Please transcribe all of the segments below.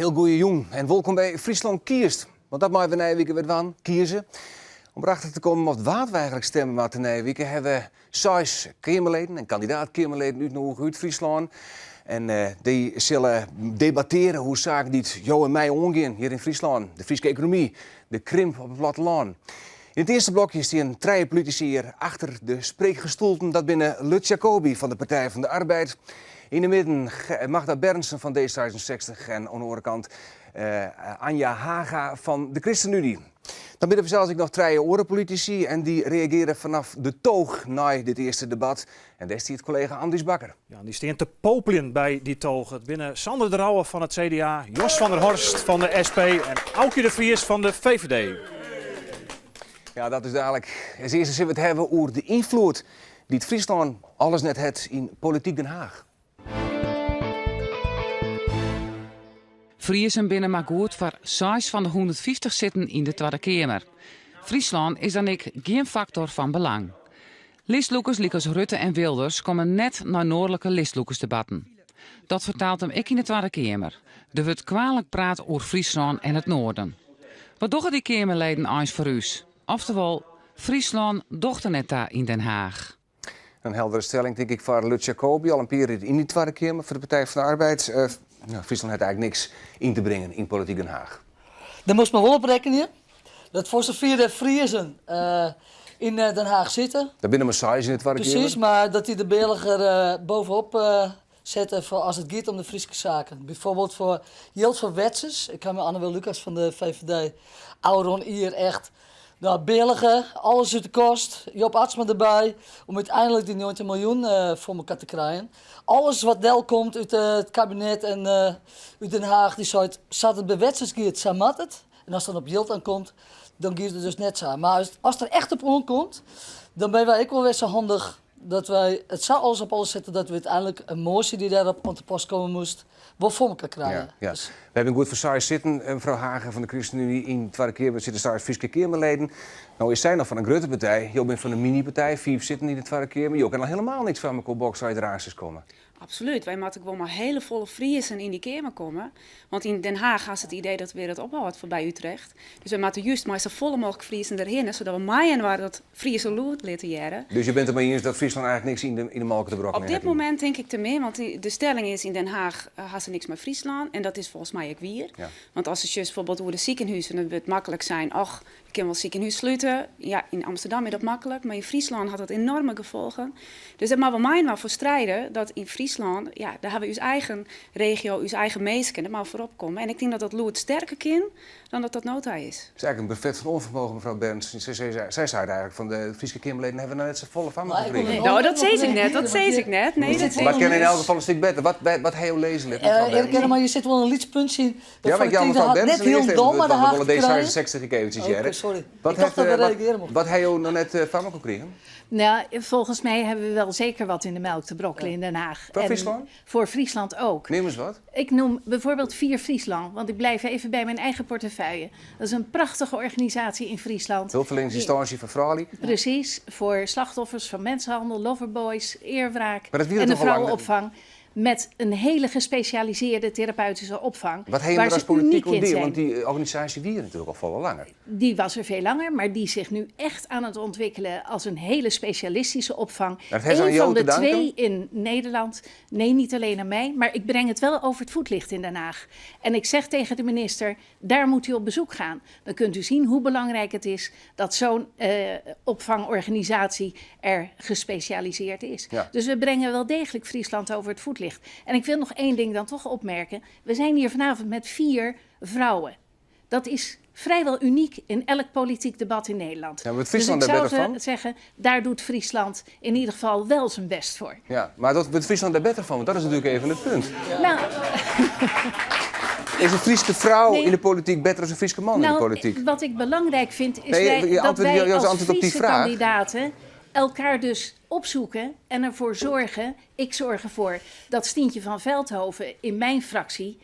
hiel goeie jûn en wolkom by Fryslân Kiest. Want dat meie we nije wike wer dwaan, kieze. Om erachter te kommen oft wa't we eigenlik stimme moatte nije wike, hawwe we seis keamerleden en kandidaat-keamerleden útnûge út Fryslân. En dy sille debattearje oer saken dy't jo en my oangean hjir yn Fryslân. De Fryske ekonomy, de krimp op it plattelân. Yn it earste blokje stean trije politisy hjir achter de spreekgestoelten. Dat binne Lutz Jacobi fan de Partij van de Arbeid, yn de midden Magda Berndsen fan D66 en oan de oare kant Anja Haga fan de ChristenUnie. Dan binne der fansels ek noch trije oare politisy en dy reageare fanôf de tooch nei dit earste debat. En dêr stiet kollega Andries Bakker. Ja, dy stean te popeljen by dy tooch. It binne Sander de Rouwe fan it CDA, Jos van der Horst fan de SP en Aukje de Vries fan de VVD. Ja, dat is dadlik. As earste sille we it hawwe oer de ynfloed dy't Fryslân al as net hat yn polityk Den Haag. Friezen binne mar goed foar seis fan de 150 sitten yn de Twadde Keamer. Fryslân is dan ek gjin faktor fan belang. Listlûkers lykas Rutte en Wilders komme net nei noardlike listlûkersdebatten. Dat fertaalt him ek yn de Twadde Keamer. Der wurdt kwalik praat oer Fryslân en it Noarden. Wat dogge dy Keamerleden eins foar ús? Oftewol, Fryslân docht der net ta yn Den Haach. In heldere stelling tink ik foar Lutz Jacobi, al in pear jier yn dy Twadde Keamer foar de Partij fan de Arbeid. Uh, Fryslân hat eigenlik niks yn te bringen yn polityk Den Haach. Dêr moatst mar wol op rekkenje dat foar safier der Friezen uh, yn eh, Den Haach sitte. Der binne mar seis yn de Twadde Keamer. Precies, mar dat dy de bealch bovenop sette foar as it giet om de Fryske saken. Byfoarbyld foar jild foar Wetsus. Ik ha mei Annabel Lucas fan de VVD ôfrûne jier echt no, bealge, alles út de kast, Joop Atsma derby, om úteinlik dy 19 miljoen foar mekoar te krijen. Alles wat delkomt út it kabinet en út Den Haach, dy seit, sa't it by Wetsus giet, sa moat it. En as it dan op jild oankomt, dan giet it dus net sa. Mar as der echt op oankomt, dan binne wy ek wol wer sa handich dat wy it sa alles op alles sette dat we úteinlik in moasje dy't dêrop oan te pas komme moast, wol foar mekoar krije. Ja, ja. Dus. We hawwe goed foar seis sitten, eh, mefrou Haga fan de ChristenUnie. Yn de Twadde Keamer sitte seis Fryske Keamerleden. No is sy noch fan in grutte partij, jo binne fan in mini-partij, fiif sitten yn de Twadde Keamer. Jo kinne al helemaal niks foar mekoar bokse as der aansens komme. Absolút. Wy moatte gewoan mei hiele folle Friezen yn dy Keamer komme. Want yn Den Haach ha se it idee dat wer it ophâldt foarby Utrecht. Dus wy moatte just mei safolle mooglik Friezen derhinne, sadat we mei-inoar dat Friese lûd litte hearre. Dus jo binne it dermei iens dat Fryslân eigenlik niks yn de, yn de molke te brokken Op dit momint tink ik te min, want de stelling is yn Den Haach ha se niks mei Fryslân. En dat is folgens my ek wier. Ja. Want as se sjochst bijvoorbeeld oer de sikehûzen, dan wurdt maklik sein, och, je kinne wol sikehûs slute. Ja, yn Amsterdam is dat maklik, mar yn Fryslân hat dat enorme gefolgen. Dus dêr moatte we mei-inoar foar stride, dat yn Fryslân, ja, dêr hawwe we ús eigen regio, ús eigen minsken, dêr moatte we foarop komme. En ik tink dat dat lûd sterker kin dan dat dat no ta is. It is eigenlik in buffet fan onvermogen, mefrou Berndsen. Sy, sy, sy sei eigenlik fan de Fryske Keamerleden hawwe noch net safolle fan mekoar krigen. No, dat sis ik net, dat sis ik net. Nee, dat Mar kin yn elk gefal in stik better. Wat, wat ha jo lizze litten, mefrou Berndsen? Erik, mar je sit wol in lyts puntsje Ja, mar ik jou mefrou Berndsen earst even it wurd, want we wolle D66 ek eventsjes hearre. Sorry. Ik tocht dat we reagearje mochten. Wat ha jo noch net foar mekoar krigen? Nou, volgens mij hebben we wel zeker wat in de melk te brokkelen in Den Haag. Foar Fryslân? Voor Friesland ook. Neam ris wat. Ik noem bijvoorbeeld Fier Fryslân, want ik blijf even bij mijn eigen portefeuille. Dat is een prachtige organisatie in Friesland. Hulpferlieningsynstânsje foar froulju. Precies, voor slachtoffers van mensenhandel, loverboys, eerwraak en de vrouwenopvang. Met een hele gespecialiseerde therapeutische opvang. Wat ha jim der as polityk oan dien? Want dy organisaasje wie der natuerlik al folle langer. Die was er veel langer, maar die zich nu echt aan het ontwikkelen als een hele specialistische opvang. Een van de twee in Nederland. Nee, niet alleen aan mij, maar ik breng het wel over het voetlicht in Den Haag. En ik zeg tegen de minister, daar moet u op bezoek gaan. Dan kunt u zien hoe belangrijk het is dat zo'n uh, opvangorganisatie er gespecialiseerd is. Ja. Dus we brengen wel degelijk Friesland over het voetlicht. En ik wil nog één ding dan toch opmerken. We zijn hier vanavond met vier vrouwen. Dat is vrijwel uniek in elk politiek debat in Nederland. Ja, Friesland dus ik zou zeggen, daar doet Friesland in ieder geval wel zijn best voor. Ja, mar dat wurdt Fryslân dêr better fan? Want dat is natuerlik even it punt. Nou. Is in Fryske frou yn de polityk better as in Fryske man yn de polityk? Wat ik belangrijk vind is wij, dat wij als Friese kandidaten elkaar dus opzoeken en ervoor zorgen, ik zorg ervoor dat Stientje van Veldhoven in mijn fractie.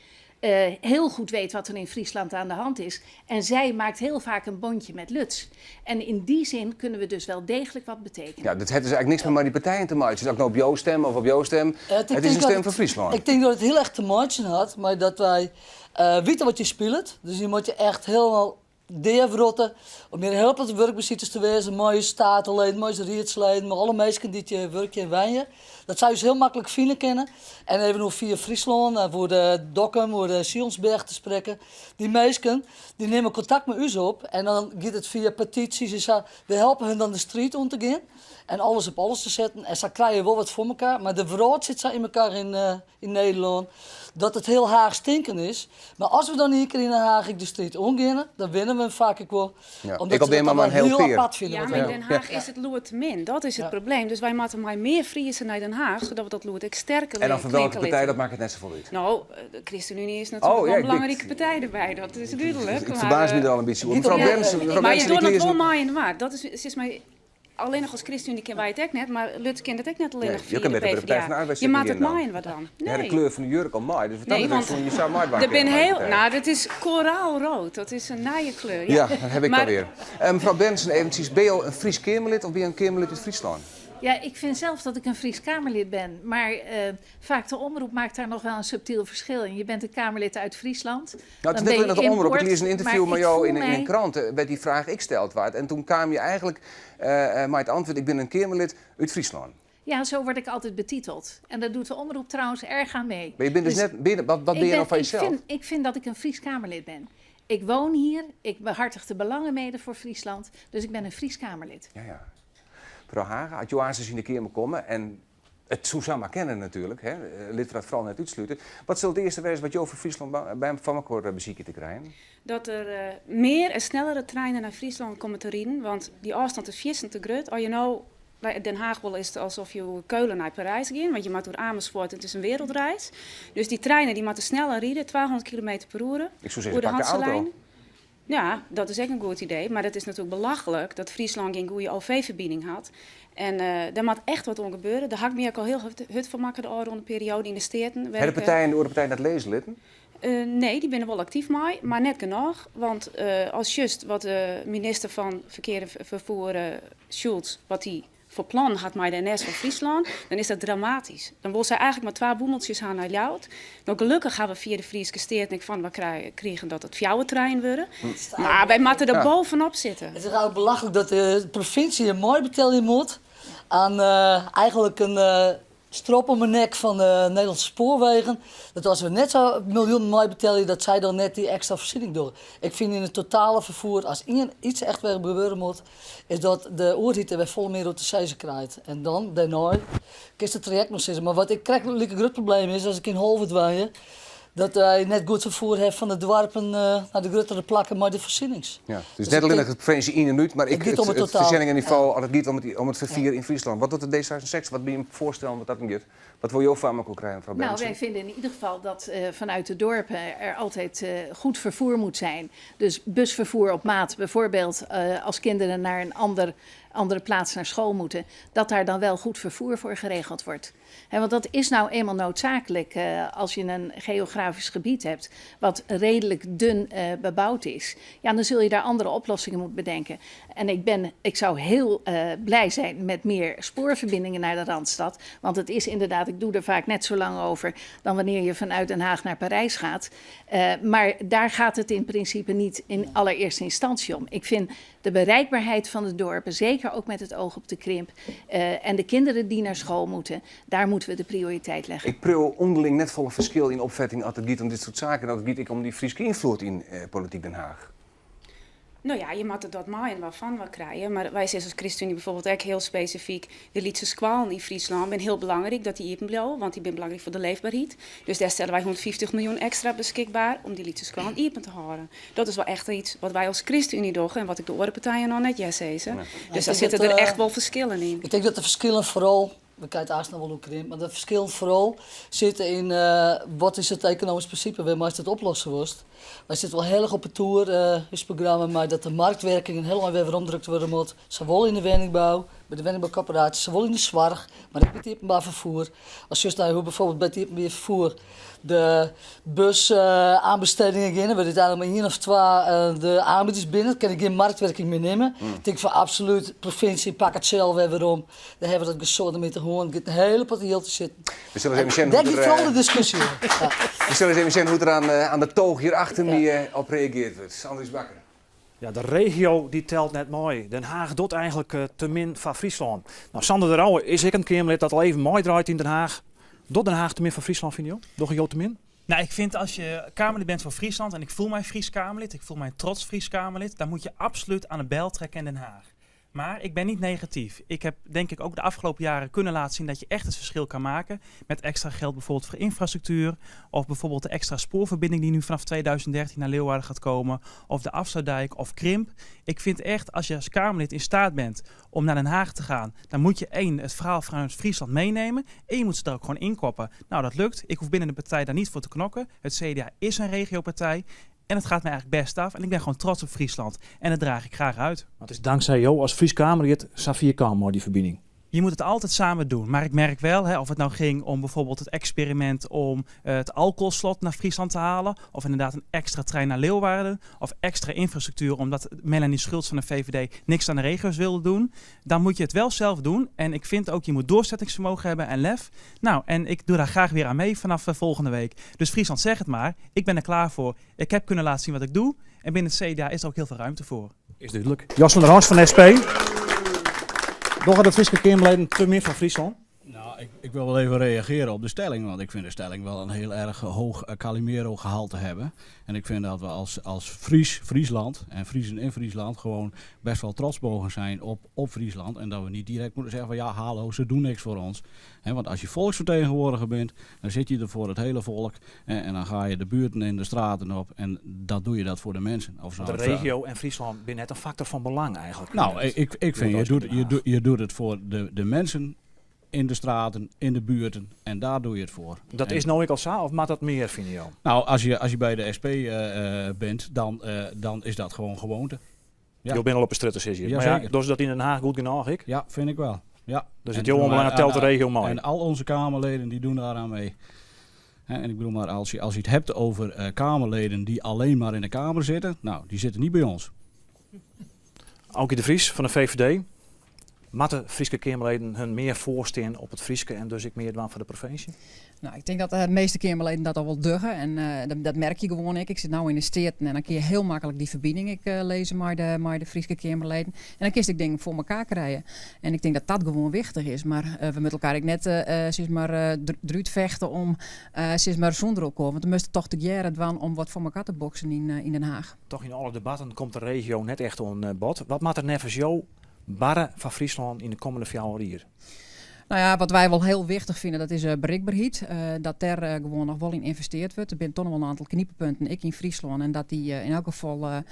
heel goed weet wat er in Friesland aan de hand is. En zij maakt heel vaak een bondje met Lutz. En in die zin kunnen we dus wel degelijk wat betekenen. Ja, dat heeft dus eigenlijk niks meer met die partijen te maken. Het is ook nou op jouw stem of op jouw stem. Eh, ik Het is denk een dat stem het- voor Friesland. Ik denk dat het heel erg te maken had, maar dat wij eh weten wat je speelt. Dus je moet je echt helemaal deervrotten om hier heel wat werkbezitters te wezen, mooie statenleden, mooie rietsleden, maar alle mensen die je werkje en wijnje. Dat zou je ze heel makkelijk vinden kennen. En even nog via Friesland, en voor de Dokkum, voor de Sionsberg te spreken. Die mensen, die nemen contact met u op en dan gaat het via petities en zo. We helpen hun dan de street om te gaan en alles op alles te zetten. En ze krijgen wel wat voor elkaar, maar de wraad zit zo in elkaar in, eh, in Nederland. Dat het heel Haag stinken is. Maar als we dan hier keer in Den Haag de street omgaan, dan winnen we hem vaak ook wel. Ja. Omdat Ik al ze ben dat maar dan een wel heel heel peer. apart vinden. Ja, wat maar we in doen. Den Haag is het lood te min. Dat is het Ja. probleem. Dus wij moeten maar meer Friesen naar Den Haag, zodat we dat lood ook sterker En dan van welke klinken partij, laten. dat maakt het net zoveel uit. Nou, de ChristenUnie is natuurlijk Oh, wel ja, een ik- belangrijke partij erbij. Dat is duidelijk. Ik maar, verbaas me eh, er al een beetje over. niet Mevrouw om- Berndsen, mevrouw Maar je Berndsen, doet ik het lees wel een- mij in de war. Dat is, het is mij alleen nog als ChristenUnie kennen wij het ook net, maar Lutz kent het ook net alleen Nee, nog je via kan de beter bij de Partij van de PvdA. Arbeid Je zitten maakt het hier dan. mij in wat dan. Ja, de Nee. kleur van de jurk al mooi. Dus wat dat Nee, betreft want je zou mooi Er ben heel, nou, dat is koraalrood. Dat is een naaie kleur. Ja, dat heb ik Maar- alweer. Eh, mevrouw Berndsen, eventjes, ben je al een Fries Kamerlid of ben je een Kamerlid uit Friesland? Ja, ik vind zelf dat ik een Fries Kamerlid ben. Maar eh, vaak de omroep maakt daar nog wel een subtiel verschil in. Je bent een Kamerlid uit Friesland. Nou, het Dan is ben net je alleen dat de omroep. Ik import, lees een interview maar met ik jou voel in, in een mij- krant eh, bij die vraag ik steld waard. En toen kwam je eigenlijk eh, eh, maar het antwoord, ik ben een Kamerlid uit Friesland. Ja, zo word ik altijd betiteld. En daar doet de omroep trouwens erg aan mee. Maar je bent dus, net, ben je- wat, wat ik ben je nou van ik jezelf? vind, ik vind dat ik een Fries Kamerlid ben. Ik woon hier, ik behartig de belangen mede voor Friesland. Dus ik ben een Fries Kamerlid. Ja, ja. Mevrouw Haga, had Johannes in de Kamer komen en het Susanna kennen natuurlijk, hè? eh, lid van het vooral net uitsluiten. Wat zal het eerste wezen wat jou voor Friesland ba- bij van elkaar eh, bezieken te krijgen? Dat er eh, meer en snellere treinen naar Friesland komen te rijden. Want die afstand is viersen te groot. Als je nou bij Den Haag wil, is het alsof je Keulen naar Parijs gaat. Want je moet door Amersfoort, het is een wereldreis. Dus die treinen die moeten sneller rijden, 200 km per uur. Ik zou zeggen, Oer de pak de auto. Hanselijn. Ja, dat is ook een goed idee. Maar dat is natuurlijk belachelijk dat Friesland geen goede OV-verbinding had. En eh, daar moet echt wat om gebeuren. Daar had ik me ook al heel hut- hut van maken de afgelopen periode in de steden. Hebben de partijen en de andere partijen dat lezen litten? Eh, nee, die binnen wel actief mee, maar net genoeg. Want eh, als juist wat de minister van Verkeer en Vervoer, eh, Schultz, wat die voor plan had met de NS van Friesland, dan is dat dramatisch. Dan wil zij eigenlijk maar twee boemeltjes aan naar Ljout. Nou, gelukkig gaan we via de Frieske Steert en ik van, we krijgen, kregen dat het fjouwentrein worden. Maar wij moeten er Ja. bovenop zitten. Het is eigenlijk belachelijk dat de provincie een mooi betalen moet aan eh, eigenlijk een eh, strop om mijn nek van de Nederlandse spoorwegen. Dat als we net zo'n miljoen mooi betalen, dat zij dan net die extra voorziening doen. Ik vind in het totale vervoer, als iets echt weer gebeuren moet, is dat de oerhitte weer vol meer op de zezen krijgt. En dan, daarna, is het traject nog steeds. Maar wat ik krijg, een groot probleem is, als ik in Holwerd woon, dat wij net goed vervoer hebben van de dwarpen eh, naar de grotere plakken, maar de voorzienings. Ja, dus, Dus net ik alleen denk- het provincie in en uit, maar ik, Het gaat het, om het het totaal. voorzieningenniveau, als het gaat om het, om het vervier in Friesland. Wat doet de D66? Wat ben je voorstellen wat dat gaat? Wat wil jou van elkaar krijgen, mevrouw Nou, Berndsen? wij vinden in ieder geval dat eh, vanuit de dorpen er altijd eh, goed vervoer moet zijn. Dus busvervoer op maat, bijvoorbeeld eh, als kinderen naar een ander, andere plaats naar school moeten, dat daar dan wel goed vervoer voor geregeld wordt. Hè, want dat is nou eenmaal noodzakelijk eh, als je een geografisch gebied hebt wat redelijk dun eh, bebouwd is. Ja, dan zul je daar andere oplossingen moeten bedenken. En ik, ben, ik zou heel eh, blij zijn met meer spoorverbindingen naar de Randstad. Want het is inderdaad, ik doe er vaak net zo lang over dan wanneer je vanuit Den Haag naar Parijs gaat. Eh, maar daar gaat het in principe niet in allereerste instantie om. Ik vind de bereikbaarheid van de dorpen, zeker ook met het oog op de krimp eh, en de kinderen die naar school moeten, daar moeten we de prioriteit leggen. Ik prul onderling net volle verschil in opvatting als het gaat om dit soort zaken. Dat het gaat ik om die Frieske invloed in eh, politiek Den Haag. Nou ja, je moet er dat maaien waarvan we krijgen. Maar wij zijn als ChristenUnie bijvoorbeeld ook heel specifiek. De Lietse Skwalen in Friesland ben heel belangrijk dat die iepen blijven, want die zijn belangrijk voor de leefbaarheid. Dus daar stellen wij 150 miljoen extra beschikbaar om die Lietse Skwalen iepen te houden. Dat is wel echt iets wat wij als ChristenUnie doen en wat ik de andere partijen nog net yes zeggen. Ik Dus denk daar zitten dat, er eh, echt wel verschillen in. Ik denk dat de verschillen vooral, we kijken haast nog wel hoe krimp, maar de verschillen vooral zitten in eh, wat is het economisch principe waarmee het oplossen wordt. Wy sitte wol hiel erch op 'e toer, ús programma, mei dat de marktwerking in hiel ein wer weromdrukt wurde moat, sawol yn de wenningbou, by de wenningboukorporaasjes, sawol yn de soarch, mar ek by it iepenbaar ferfoer. Ast sjochst nei hoe bijvoorbeeld by it iepenbier ferfoer de busoanbestedingen geane, wurdt úteinlik mar ien of twa de aanbieders binnen, kin ik gjin marktwerking mear nimme. Ik tink fan absolút, provinsje, pak it sels wer werom. Dêr hawwe we dat gesoademiter hân, giet in hiele protte jild te sitten. We sille even sjen Dêr giet foaral de diskusje oer. We sille even sjen hoe't der aan de tooch hjir achter my op reageard wurdt. Andries Bakker. Ja, de regio dy telt net mei. Den Haag docht eigenlik te min foar Fryslân. No, Sander de Rouwe is ek in keamerlid dat al even meidraait yn Den Haag. Docht Den Haag te min foar Fryslân, fine jo? Dogge jo te min? Nou, ik vind als je Kamerlid bent voor Friesland, en ik voel mij Fries Kamerlid, ik voel mij trots Fries Kamerlid, dan moet je absoluut aan de bel trekken in Den Haag. Maar ik ben niet negatief. Ik heb denk ik ook de afgelopen jaren kunnen laten zien dat je echt het verschil kan maken. Met extra geld bijvoorbeeld voor infrastructuur. Of bijvoorbeeld de extra spoorverbinding die nu vanaf 2013 naar Leeuwarden gaat komen. Of de Afsluitdijk of krimp. Ik vind echt, als je als Kamerlid in staat bent om naar Den Haag te gaan, dan moet je één, het verhaal vanuit Friesland meenemen. En je moet ze daar ook gewoon inkoppen. Nou, dat lukt. Ik hoef binnen de partij daar niet voor te knokken. Het CDA is een regiopartij. En het gaat me eigenlijk best af. En ik ben gewoon trots op Friesland. En dat draag ik graag uit. Want het is dankzij jou als Fries Kamerlid safier kaam die verbinding. Je moet het altijd samen doen. Maar ik merk wel, hè, of het nou ging om bijvoorbeeld het experiment om het alcoholslot naar Friesland te halen. Of inderdaad een extra trein naar Leeuwarden. Of extra infrastructuur omdat Melanie Schultz van de VVD niks aan de regio's wilde doen. Dan moet je het wel zelf doen. En ik vind ook, je moet doorzettingsvermogen hebben en lef. Nou, en ik doe daar graag weer aan mee vanaf volgende week. Dus Friesland, zeg het maar. Ik ben er klaar voor. Ik heb kunnen laten zien wat ik doe. En binnen het CDA is er ook heel veel ruimte voor. Is duidelijk. Jos van der Horst van de SP. Dogge de Fryske Keamerleden te min foar Fryslân? Nou, ik wil wel even reageren op de stelling, want ik vind de stelling wel een heel erg hoog Calimero gehalte hebben. En ik vind dat we als Fries, Friesland en Friezen in Friesland gewoon best wel trots mogen zijn op Friesland. En dat we niet direct moeten zeggen van ja, hallo, ze doen niks voor ons. Hè, want als je volksvertegenwoordiger bent, dan zit je er voor het hele volk. En dan ga je de buurten en de straten op en dat doe je dat voor de mensen. Of ze Want de nou het regio en Friesland zijn net een factor van belang eigenlijk. Nou, In het ik vind, Noordoosten Den Haag. je doet het voor de mensen in de straten, in de buurten. En daar doe je het voor. Dat is nou ik al zo, of maakt dat meer, vind je al? Nou, als je bij de SP bent, dan is dat gewoon gewoonte. Ja. Je bent al op een strutte, zit je. Ja, Maar ja, zeker. dus dat in Den Haag goed genoeg, ik? Ja, vind ik wel. Ja. Dus En het jonge belang telt de regio mooi. En al onze Kamerleden die doen daaraan mee. Hè, en ik bedoel maar, als je het hebt over Kamerleden die alleen maar in de Kamer zitten, nou, die zitten niet bij ons. Aukje de Vries van de VVD. Matte Frieske Kamerleden hun meer voorstaan op het Frieske en dus ik meer dwaan voor de provincie? Nou, ik denk dat de meeste Kamerleden dat al wel duggen en dat merk je gewoon. Ik zit nou in de Steaten en dan kun je heel makkelijk die verbinding ik lezen met de Frieske Kamerleden. En dan kun je dingen voor elkaar krijgen. En ik denk dat dat gewoon wichtig is. Maar we moeten elkaar ook net zeg maar eruit vechten om zeg maar zonder elkaar. Want we moesten toch de jaren dwan om wat voor elkaar te boksen in Den Haag. Toch in alle debatten komt de regio net echt aan bod. Wat maakt er nevens jou barren van Friesland in de komende 4 jaar? Wat wij wel heel wichtig vinden, dat is bereikbaarheid. Dat daar gewoon nog wel in geïnvesteerd wordt. Er zijn toch nog wel een aantal kniepenpunten, ik in Friesland. En dat die in elk geval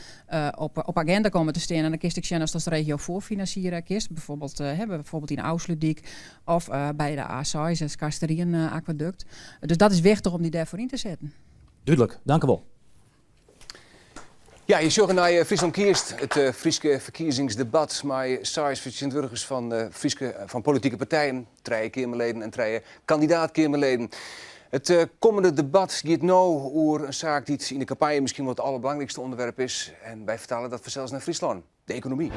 op agenda komen te staan. En dan kiest ik zien als dat de regio voorfinancieren kist. Bijvoorbeeld hebben we bijvoorbeeld in Afsluitdyk of bij de A6, het Kasterien aquaduct. Dus dat is wichtig om die daarvoor in te zetten. Duidelijk, dank u wel. Ja, je zorgt naar Friesland Kiest, het Frieske verkiezingsdebat. Maar saai vertegenwoordigers van Frieske, van politieke partijen, trije Kamerleden en trije kandidaat-Kamerleden. Het komende debat gaat nou over een zaak die in de campagne misschien wel het allerbelangrijkste onderwerp is. En wij vertalen dat zelfs naar Friesland, de economie.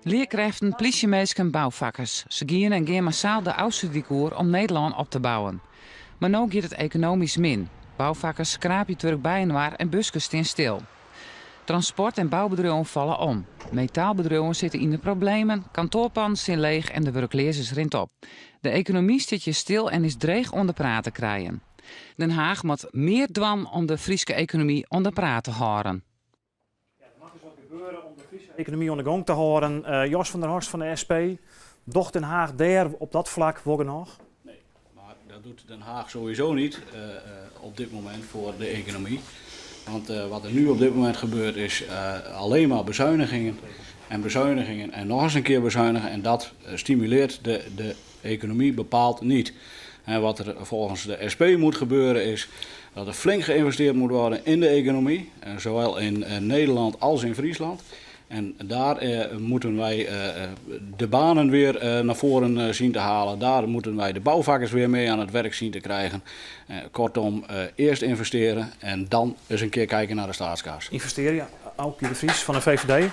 Leerkrachten, politiemeisken, bouwvakkers. Ze gaan en gaan massaal de Afsluitdyk oer om Nederland op te bouwen. Maar nu gaat het economisch min. Bouwvakkers schrapen het werk bijinoar en bussen staan stil. Transport- en bouwbedrijven vallen om. Metaalbedrijven zitten in de problemen, kantoorpanden zijn leeg en de werkloosheid rint op. De economie zit je stil en is dreig onder praten krijgen. Den Haag moet meer dwang om de Frieske economie onder praten te houden. Ja, er mag dus wat gebeuren om de Friese economie onder gang te houden. Jos van der Horst van de SP, docht Den Haag daar op dat vlak wel genoeg? Nee, maar dat doet Den Haag sowieso niet op dit moment voor de economie. Want wat er nu op dit moment gebeurt is alleen maar bezuinigingen en bezuinigingen en nog eens een keer bezuinigen. En dat stimuleert de economie bepaald niet. En wat er volgens de SP moet gebeuren is Dat er flink geïnvesteerd moet worden in de economie, zowel in Nederland als in Friesland. En daar eh, moeten wij eh, de banen weer eh, naar voren zien te halen. Daar moeten wij de bouwvakkers weer mee aan het werk zien te krijgen. Kortom, eerst investeren en dan eens een keer kijken naar de staatskas. Investeren, Aukje de Vries van de VVD,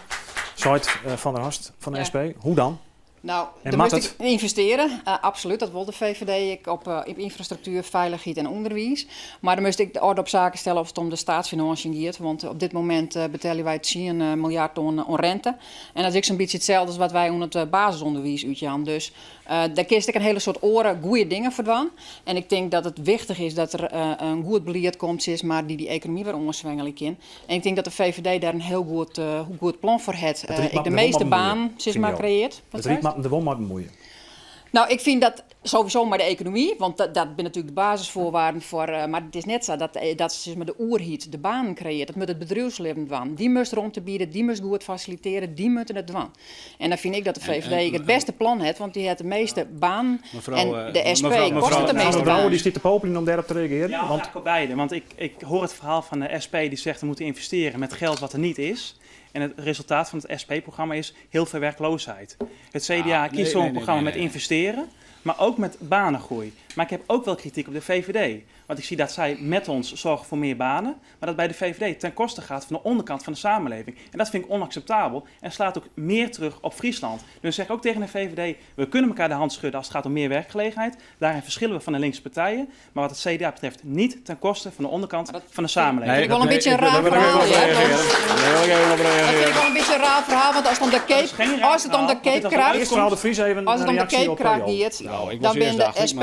Zuid van der Horst van de SP. Hoe dan? Nou, dan moet ik investeren, absoluut. Dat wil de VVD ik op infrastructuur, veiligheid en onderwijs. Maar dan moest ik de orde op zaken stellen of het om de staatsfinanciën gaat. Want op dit moment betalen wij 10 miljard aan rente. En dat is zo'n beetje hetzelfde als wat wij onder het basisonderwijs uitjaan. Dus daar kiest ik een hele soort oren goede dingen voor doen. En ik denk dat het wichtig is dat er een goed beleid komt, is, maar die die economie weer omzwengelen kan. En ik denk dat de VVD daar een heel goed plan voor heeft. Ik de meeste baan zeg maar creëert. Het Riet de won maar bemoeien. Nou, ik vind dat sowieso maar de economie, want dat zijn natuurlijk de basisvoorwaarden voor. Maar het is net zo dat zeg maar, de oerhiet de banen creëert. Dat moet het bedrijfsleven doen. Die moest rond te bieden, die moest goed faciliteren, die moeten het doen. En dan vind ik dat de VVD het beste plan heeft, want die heeft de meeste banen. Mevrouw, en de SP mevrouw, kost het de meeste banen. Die zit te popelen om daarop te reageren. Ja, want op beide. Want ik hoor het verhaal van de SP die zegt we moeten investeren met geld wat er niet is. En het resultaat van het SP-programma is heel veel werkloosheid. Het CDA kiest voor een programma met investeren, maar ook met banengroei. Maar ik heb ook wel kritiek op de VVD. Want ik zie dat zij met ons zorgen voor meer banen, maar dat bij de VVD ten koste gaat van de onderkant van de samenleving. En dat vind ik onacceptabel en slaat ook meer terug op Friesland. Dus zeg ook tegen de VVD, we kunnen elkaar de hand schudden als het gaat om meer werkgelegenheid. Daarin verschillen we van de linkse partijen. Maar wat het CDA betreft niet ten koste van de onderkant van de samenleving. Dat vind ik wel een beetje een raar verhaal. Dat vind ik wel een beetje een raar verhaal, want als het om de Cape, als het om de Cape kraakt, als het om de Cape kraakt gaat, dan ben de SP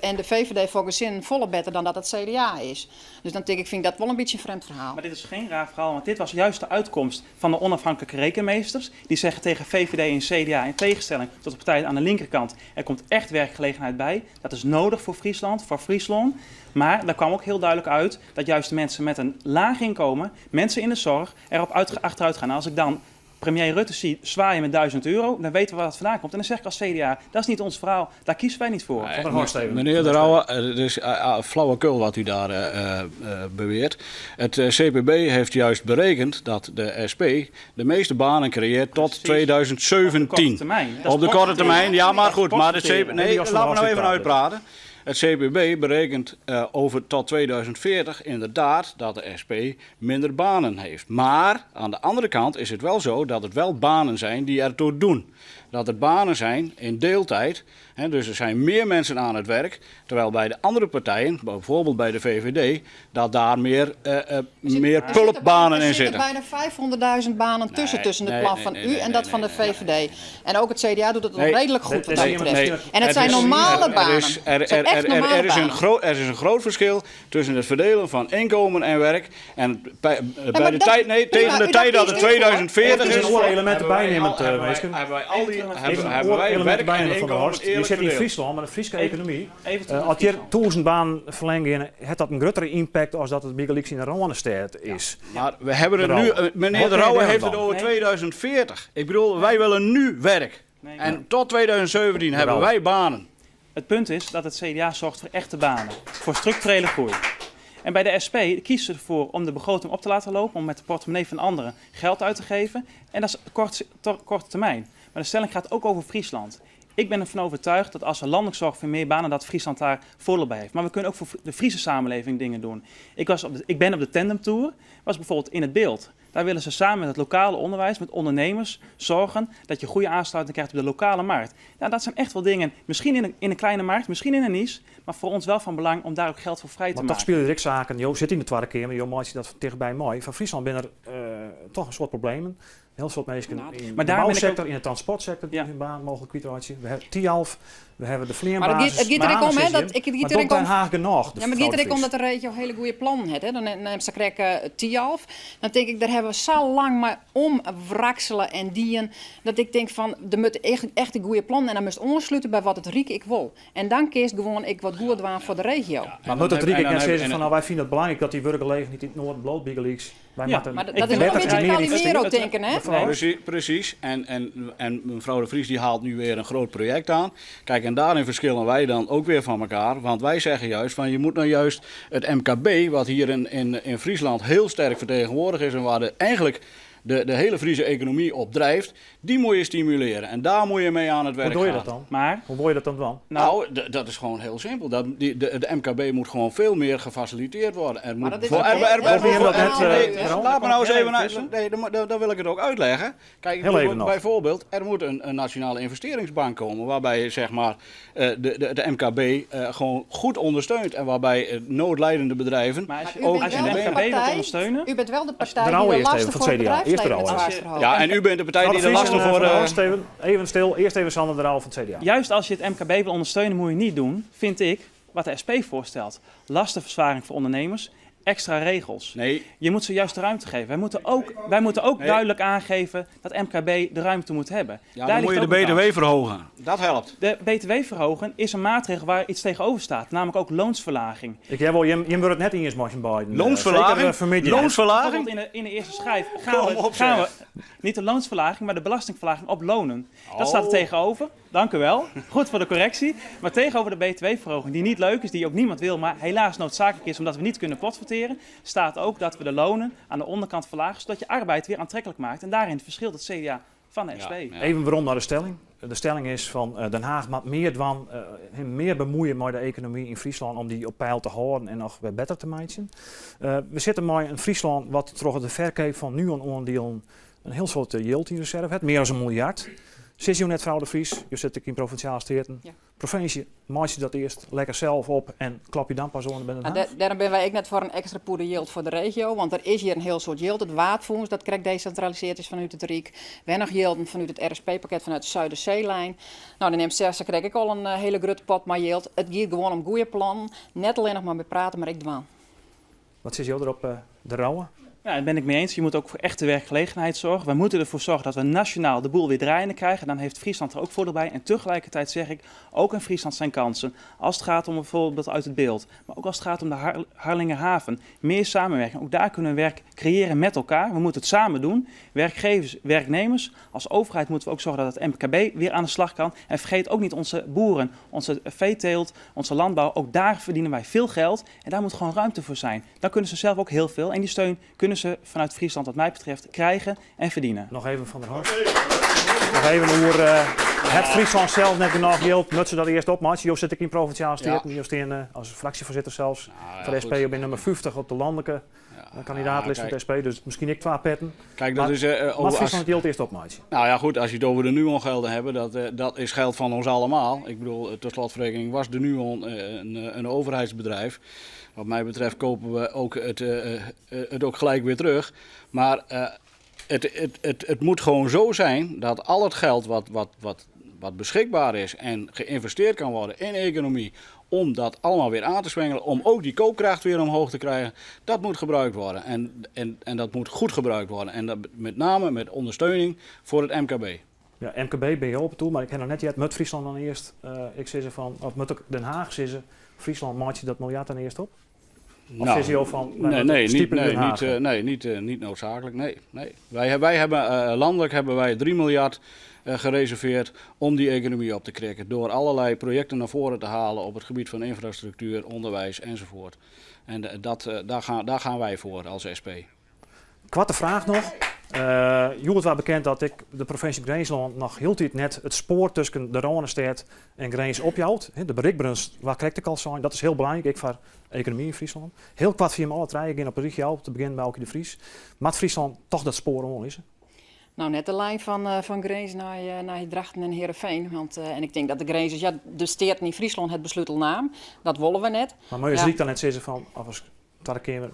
en de VVD volgens zin volle beter dan dat het CDA is. Dus dan denk ik, vind ik dat wel een beetje een vreemd verhaal. Maar dit is geen raar verhaal, want dit was juist de uitkomst van de onafhankelijke rekenmeesters. Die zeggen tegen VVD en CDA, in tegenstelling tot de partijen aan de linkerkant, er komt echt werkgelegenheid bij. Dat is nodig voor Friesland, voor Friesland. Maar daar kwam ook heel duidelijk uit dat juist de mensen met een laag inkomen, mensen in de zorg, erop achteruit gaan. En als ik dan premier Rutte zie zwaaien met 1000 euro, dan weten we waar dat vandaan komt. En dan zeg ik als CDA, dat is niet ons verhaal, daar kiezen wij niet voor. Van der Horst even. Meneer De Rouwe, het is flauwekul wat u daar beweert. Het CPB heeft juist berekend dat de SP de meeste banen creëert tot 2017. Op de korte termijn. Op de korte termijn, ja, maar goed. Maar de CPB, nee, laat me nou even uitpraten. Het CPB berekent over tot 2040 inderdaad dat de SP minder banen heeft. Maar aan de andere kant is het wel zo dat het wel banen zijn die ertoe doen. Dat er banen zijn in deeltijd. Hè, dus er zijn meer mensen aan het werk. Terwijl bij de andere partijen, bijvoorbeeld bij de VVD, dat daar meer, meer pulpbanen in zitten. Er zitten bijna 500.000 banen tussen het plan van u en dat van de VVD. En ook het CDA doet het nog redelijk goed wat dat betreft. En het zijn normale banen. Er is een groot verschil tussen het verdelen van inkomen en werk. En bij de tijd, nee, tegen de tijd dat het 2040 is. Er zijn elementen bijnemend, Hebben wij al die hebben wij werk en inkomen. Je zit in Friesland, maar de Friese economie. Als je 1000 banen verlengen, heeft dat een grotere impact als dat het bygelyks in de Randstad is. Ja, maar we hebben het nu, meneer De Rouwe heeft het over 2040. Ik bedoel, wij willen nu werk. En tot 2017 hebben wij banen. Het punt is dat het CDA zorgt voor echte banen, voor structurele groei. En bij de SP kiezen ze ervoor om de begroting op te laten lopen, om met de portemonnee van anderen geld uit te geven. En dat is korte termijn. Maar de stelling gaat ook over Friesland. Ik ben ervan overtuigd dat als we landelijk zorgen voor meer banen, dat Friesland daar voordeel bij heeft. Maar we kunnen ook voor de Friese samenleving dingen doen. Ik ben op de Tandem Tour, was bijvoorbeeld in het beeld. Daar willen ze samen met het lokale onderwijs, met ondernemers, zorgen dat je goede aansluiting krijgt op de lokale markt. Nou, dat zijn echt wel dingen, misschien in een kleine markt, misschien in een niche, maar voor ons wel van belang om daar ook geld voor vrij te maar maken. toch spelen er zaken. Jo zit in de Tweede Kamer, Jo maakt dat dichtbij mooi. Van Friesland ben er toch een soort problemen. Heel soort mensen in de bouwsector, in de transportsector, die hun baan mogelijk kwijtraken. We hebben Thialf, we hebben de vleerbasis. Maar het gaat erom, hè, dat ik het gaat Den Haag genoeg. Ja, maar het gaat erom dat de regio hele goede plannen heeft. Hè. Dan neemt ze krijgen Thialf. Dan denk ik, daar hebben we zo lang maar om wrakselen en dien, dat ik denk van, er moet echt een goede plan en dan moest aansluiten bij wat het Riek ik wil. En dan kiest gewoon ik wat goed waan voor de regio. Maar moet het Riek ik net zeggen van, nou wij vinden het belangrijk dat die werkgelegenheid niet in het Noorden bloot bygelyks. Wy Ja, moatte Maar dat is wel een better beetje en mear Calimero tinken, hè? Mevrouw? Precies, precies. En mevrouw de Vries die haalt nu weer een groot project aan. Kijk, en daarin verschillen wij dan ook weer van elkaar. Want wij zeggen juist van je moet nou juist het MKB, wat hier in Friesland heel sterk vertegenwoordigd is en waar eigenlijk de hele Friese economie op drijft, die moet je stimuleren. En daar moet je mee aan het werk Hoe doe je gaan. dat dan? Maar? Hoe wil je dat dan doen? Dat is gewoon heel simpel. De MKB moet gewoon veel meer gefaciliteerd worden. Er moet dat is voor- ook er- heel er- er- heel er- dat er- net, nee, Jeroen? laat me nou eens Heel even even naar- tussen. nee, dan wil ik het ook uitleggen. Kijk, ik Heel bedoel, even nog. bijvoorbeeld, er moet een nationale investeringsbank komen waarbij de MKB gewoon goed ondersteunt en waarbij noodlijdende bedrijven Maar als je, Maar u ook bent als je wel het de MKB wilt partij- ondersteunen... U bent wel de partij De die Rauwe de eerst lasten even, voor van het het CDA. Eerst de bedrijfsleven het Rauwe. zwaarst verhoogt. Ja, en u bent de partij die de Mevrouw lasten de Vries, voor, Van der Horst, even stil. Eerst even Sander de Rouwe van het CDA. Juist als je het MKB wil ondersteunen, moet je niet doen, vind ik, wat de SP voorstelt. Lastenverzwaring voor ondernemers, extra regels. Nee. Je moet ze juist de ruimte geven. Wij moeten ook Nee. duidelijk aangeven dat MKB de ruimte moet hebben. Ja, Daar dan ligt moet je de ook een BTW kans. verhogen. Dat helpt. De BTW verhogen is een maatregel waar iets tegenover staat, namelijk ook loonsverlaging. Ik jij wel, Jim, Jim wordt het net eens met Biden. Loonsverlaging? Zeker, vermidden. Loonsverlaging? Bijvoorbeeld in de eerste schijf gaan Kom op, we zeg. niet de loonsverlaging, maar de belastingverlaging op lonen. Dat staat er Oh. tegenover. Dank u wel. Goed voor de correctie. Maar tegenover de BTW-verhoging, die niet leuk is, die ook niemand wil, maar helaas noodzakelijk is omdat we niet kunnen potverteren, staat ook dat we de lonen aan de onderkant verlagen, zodat je arbeid weer aantrekkelijk maakt. En daarin verschilt het CDA van de SP. Even waarom naar de stelling. De stelling is van Den Haag moet meer dwan, hem meer bemoeien met de economie in Friesland om die op peil te houden en nog weer beter te maken. We zitten maar in Friesland wat troch de verkoop van nu aan onderdelen een heel soort yield in reserve heeft, meer dan een miljard. Zit je net, mevrouw de Vries, je zit in provinciaal steden. Ja. Provincie, maak je dat eerst lekker zelf op en klap je dan pas onder bij Den Haag? Daarom ben wij ook net voor een extra poeder yield voor de regio, want er is hier een heel soort yield. Het waadfonds dat krijgt decentraliseerd is vanuit het Rijk. Weinig yielden vanuit het RSP-pakket vanuit de Zuiderzeelijn. De M6 krijg ik al een hele grote pot maar yield. Het gaat gewoon om goede plannen. Net alleen nog maar met praten, maar ik dwaan. Wat zit je erop, de Rouwe? Ja, daar ben ik mee eens. Je moet ook voor echte werkgelegenheid zorgen. We moeten ervoor zorgen dat we nationaal de boel weer draaiende krijgen. Dan heeft Friesland er ook voordeel bij. En tegelijkertijd zeg ik, ook in Friesland zijn kansen. Als het gaat om bijvoorbeeld uit het beeld. Maar ook als het gaat om de Harlingerhaven. Meer samenwerking. Ook daar kunnen we werk creëren met elkaar. We moeten het samen doen. Werkgevers, werknemers. Als overheid moeten we ook zorgen dat het MKB weer aan de slag kan. En vergeet ook niet onze boeren, onze veeteelt, onze landbouw. Ook daar verdienen wij veel geld. En daar moet gewoon ruimte voor zijn. Dan kunnen ze zelf ook heel veel. En die steun kunnen ze vanuit Friesland, wat mij betreft, krijgen en verdienen. Nog even Van der Horst. Nog even over het Friesland zelf net genoeg geld. Moet ze dat eerst op, Mats? Jo zit ik in provinciaal steden. Jo staan als fractievoorzitter zelfs. Voor de SP op nummer 50 op de landelijke kandidaatlijst van de SP. Dus misschien ik 2 petten. Kijk, dat Maar is over Wat als Friesland het eerst op, Mats? Nou ja, goed, als je het over de Nuon-gelden hebt, dat is geld van ons allemaal. Ik bedoel, tot slotverrekening was de Nuon een overheidsbedrijf. Wat mij betreft kopen we ook het ook gelijk weer terug. Maar het moet gewoon zo zijn dat al het geld wat beschikbaar is en geïnvesteerd kan worden in economie, om dat allemaal weer aan te zwengelen, om ook die koopkracht weer omhoog te krijgen, dat moet gebruikt worden. En dat moet goed gebruikt worden. En dat met name met ondersteuning voor het MKB. Ja, MKB ben je open toe, maar ik heb nog net het met Friesland dan eerst. Ik zeg ze van, of met ook Den Haag zeggen ze, Friesland, maak je dat miljard dan eerst op? Of is hij al van, wij moeten stiepen in Den Haag? Nee, niet noodzakelijk. Nee, nee. Wij hebben landelijk hebben wij 3 miljard gereserveerd om die economie op te krikken. Door allerlei projecten naar voren te halen op het gebied van infrastructuur, onderwijs enzovoort. En daar gaan wij voor als SP. Kwarte vraag nog. Joert was bekend dat ik de provincie Grinslân nog heel tijd net het spoor tussen de Rânestêd en Grins opjouwt. Hè, de bereikbaarheid, waar krijg ik al zijn, dat is heel belangrijk ik voor economie in Friesland. Heel kwart via alle treinen gaan op de regio, te beginnen bij Aukje de Vries. Maar Friesland toch dat spoor on is. Nou, net de lijn van Grins naar Drachten en Heerenveen. Want en ik denk dat de Grinzers, ja, de steert in Friesland het besluit al naam. Dat willen we net. Maar moet je ziek dan net zeggen van, of als Tweede Kamer,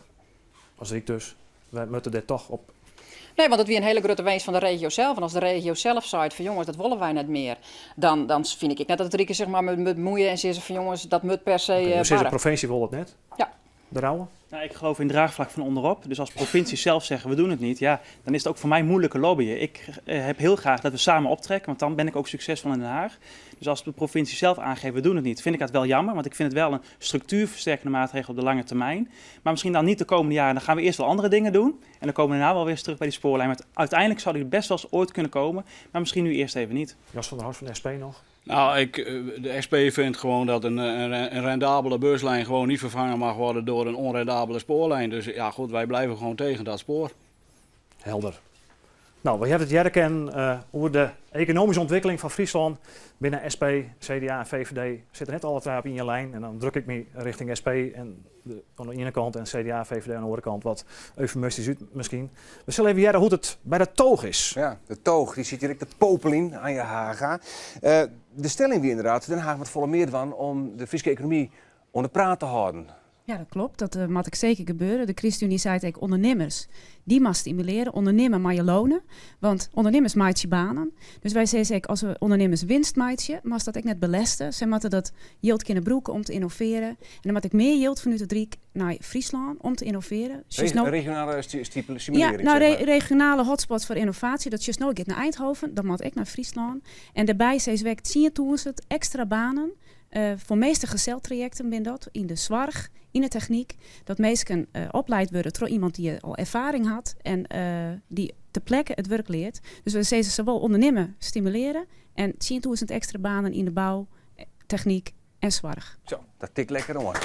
als ik dus, wij moeten dit toch op. Nee, want het weer een hele grote wens van de regio zelf. En als de regio zelf zei van jongens, dat willen wij net meer. Dan vind ik net dat het Rieke zich maar met moeien en zeggen van jongens, dat moet per se, Oké, dus de barren. provincie wil het net? Ja. De Rouwe? Nou, ik geloof in draagvlak van onderop. Dus als provincies zelf zeggen we doen het niet, ja, dan is het ook voor mij moeilijker lobbyen. Ik heb heel graag dat we samen optrekken, want dan ben ik ook succesvol in Den Haag. Dus als de provincie zelf aangeeft we doen het niet, vind ik dat wel jammer. Want ik vind het wel een structuurversterkende maatregel op de lange termijn. Maar misschien dan niet de komende jaren, dan gaan we eerst wel andere dingen doen. En dan komen we daarna wel weer eens terug bij die spoorlijn. Maar uiteindelijk zou die best wel eens ooit kunnen komen, maar misschien nu eerst even niet. Jos van der Horst van de SP nog? Nou, de SP vindt gewoon dat een rendabele buslijn gewoon niet vervangen mag worden door een onrendabele spoorlijn. Dus ja, goed, wij blijven gewoon tegen dat spoor. Helder. Nou, we hebben het Jerken over de economische ontwikkeling van Friesland. Binnen SP, CDA en VVD zitten net alle twee op in je lijn. En dan druk ik me richting SP en aan de ene kant en CDA, VVD aan de andere kant. Wat eufemistisch uit misschien. We zullen even jaren hoe het bij de toog is. Ja, de toog die zit direct de popel in aan je haga. De stelling wie inderdaad, Den Haag moet volle meer van om de Friese economie onder praat te houden. Ja, dat klopt. Dat moet ik zeker gebeuren. De ChristenUnie zei het ondernemers. Die mag stimuleren. Ondernemen maar je lonen. Want ondernemers maakt je banen. Dus wij zeggen als we ondernemers winst maken, mag dat ik net belesten. Ze moeten dat yield kunnen broeken om te innoveren. En dan moet ik meer yield vanuit het Riek naar Friesland om te innoveren. Regionale stimulering. Ja, nou, regionale hotspots voor innovatie. Dat is nou ik naar Eindhoven, dan moet ik naar Friesland. En daarbij zijn ze 10.000 extra banen. Voor meeste gezeltrajecten ben dat in de zorg, in de techniek, dat meesten opgeleid worden door iemand die al ervaring had en die ter plekke het werk leert. Dus we zeggen zowel ondernemen stimuleren en 10.000 extra banen in de bouw, techniek en zorg. Zo, dat tikt lekker hoor.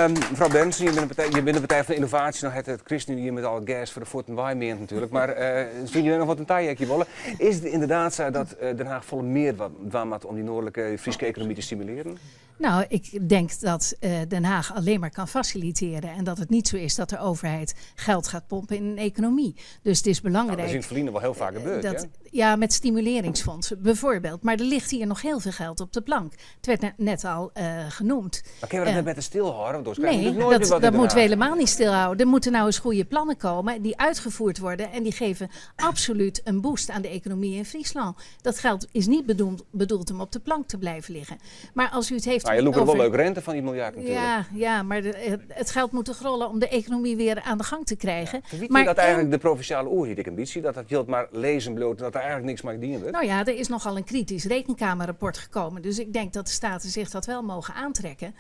Mevrouw Berndsen, je bent een partij van innovatie. Nou, het ChristenUnie hier met al het gas voor de voet en waai meer natuurlijk. Maar vind je nog wat een taaiekje willen? Is het inderdaad zo dat Den Haag volle meer wat om die noordelijke Friese economie te stimuleren? Nou, ik denk dat Den Haag alleen maar kan faciliteren. En dat het niet zo is dat de overheid geld gaat pompen in een economie. Dus het is belangrijk. Nou, dat is in het verleden wel heel vaak gebeurd, dat, ja, met stimuleringsfondsen bijvoorbeeld. Maar er ligt hier nog heel veel geld op de plank. Het werd net al genoemd. Maar kunnen we dat net met de stilhouden? Want nee, dat moeten we helemaal niet stilhouden. Er moeten nou eens goede plannen komen die uitgevoerd worden. En die geven absoluut een boost aan de economie in Friesland. Dat geld is niet bedoeld om op de plank te blijven liggen. Maar als u het heeft... Nou, je loopt er wel leuk rente van die miljard natuurlijk. Ja, ja, maar het geld moet toch rollen om de economie weer aan de gang te krijgen. Ja. Verwiet maar dat eigenlijk de provinciale oerheid ambitie, dat dat geld maar lezen bloot, dat er eigenlijk niks meer dienen wordt? Nou ja, er is nogal een kritisch rekenkamerrapport gekomen. Dus ik denk dat de Staten zich dat wel mogen aantrekken.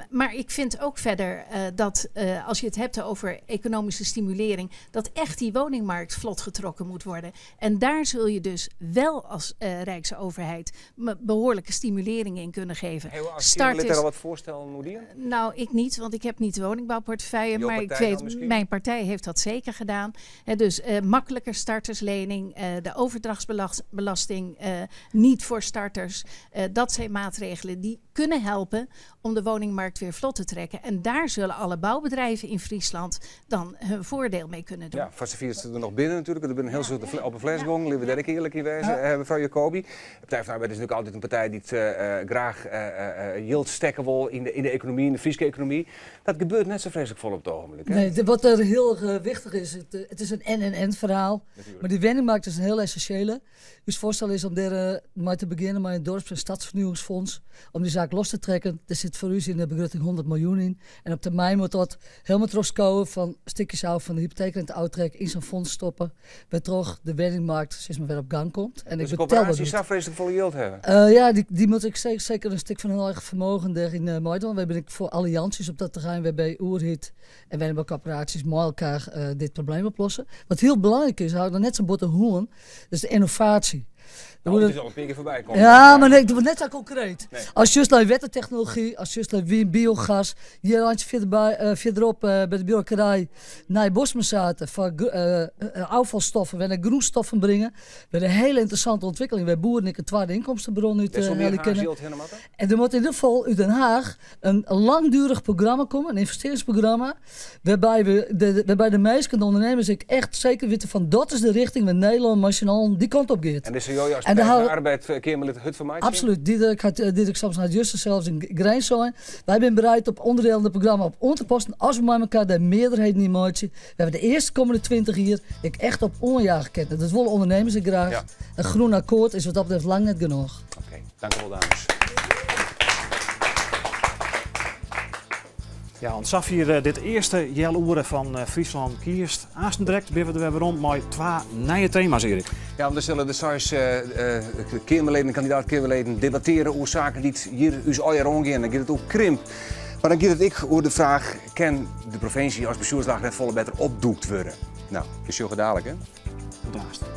Maar ik vind ook verder dat als je het hebt over economische stimulering, dat echt die woningmarkt vlot getrokken moet worden. En daar zul je dus wel als Rijksoverheid behoorlijke stimulering in kunnen geven. Hey, Start is... er al wat voorstellen, Noordien? Nou, ik niet, want ik heb niet de woningbouwportefeuille. Maar ik weet, mijn partij heeft dat zeker gedaan. He, dus makkelijker starterslening, de overdrachtsbelasting niet voor starters. Dat zijn maatregelen die kunnen helpen om de woningmarkt weer vlot te trekken. En daar zullen alle bouwbedrijven in Friesland dan hun voordeel mee kunnen doen. Ja, vast is er nog binnen natuurlijk. Er zijn heel soort op een flesgong, laten we daar eerlijk in wezen. Ja. Mevrouw Jacobi. De Partij van de Arbeid is natuurlijk altijd een partij die het graag yield stekken wil in de economie, in de Friese economie. Dat gebeurt net zo vreselijk vol op het ogenblik. Hè? Nee, wat er heel wichtig is, het is een en-en-en verhaal. Natuurlijk. Maar die woningmarkt is een heel essentiële. Dus voorstel is om daar maar te beginnen met een dorps- en stadsvernieuwingsfonds. Om die zaak los te trekken. Er zit voor u in de begroting 100 miljoen in. En op termijn moet dat helemaal terugkomen van stukjes af van de hypotheekrente uittrek in zo'n fonds stoppen. Waardoor de woningmarkt steeds maar weer op gang komt. En dus ik de coöperatie zou vreselijk volle yield hebben? Ja, die moet ik zeker een stuk van hun eigen vermogen daarin meedoen. Wij ben ik voor allianties op dat terrein waarbij Oerhit en woningbouwcorporaties met elkaar dit probleem oplossen. Wat heel belangrijk is, hou dan net zo'n botte hoorn, dat is de innovatie. Nou, het is al een keer voorbij komen. Ja, maar nee, het wordt net zo concreet. Nee. Als je naar wettentechnologie, als je naar biogas, hier een handje verderop bij de bureaucratie naar bosmazaten van afvalstoffen, we naar groenstoffen brengen. We hebben een hele interessante ontwikkeling. Wij boeren ik een tweede inkomstenbron uit kennen. En er moet in ieder geval uit Den Haag een langdurig programma komen, een investeringsprogramma, waarbij waarbij de meesten de ondernemers ik echt zeker weten van dat is de richting waar Nederland nationaal die kant op gaat. En is er als en de arbeid Kamerlid Hut van mij? Absoluut. Diederik Samsom had juist zelfs in Grijn zijn. Wij zijn bereid op onderdelen het programma op on te passen. Als we met elkaar de meerderheid niet maken. We hebben de eerste komende 20 jaar ik echt op onjaar gekend. Dat willen ondernemers ik graag. Ja. Een groen akkoord is wat dat betreft lang net genoeg. Oké, dank u wel dames. Ja, want safier dit earste healoere fan Fryslân kiest. Aansten direkt binne we der wer werom mei twa nije tema's, Erik. Ja, want dan sille de seis keamerleden en kandidaat-keamerleden debatteare oer saken dy't hjir ús allegear oangean. Dan giet it oer krimp. Mar dan giet it ek oer de fraach, kin de provinsje as bestjoerslaach net folle better opdoekt wurde? No, we sjogge dalik, hè? Tot aanst.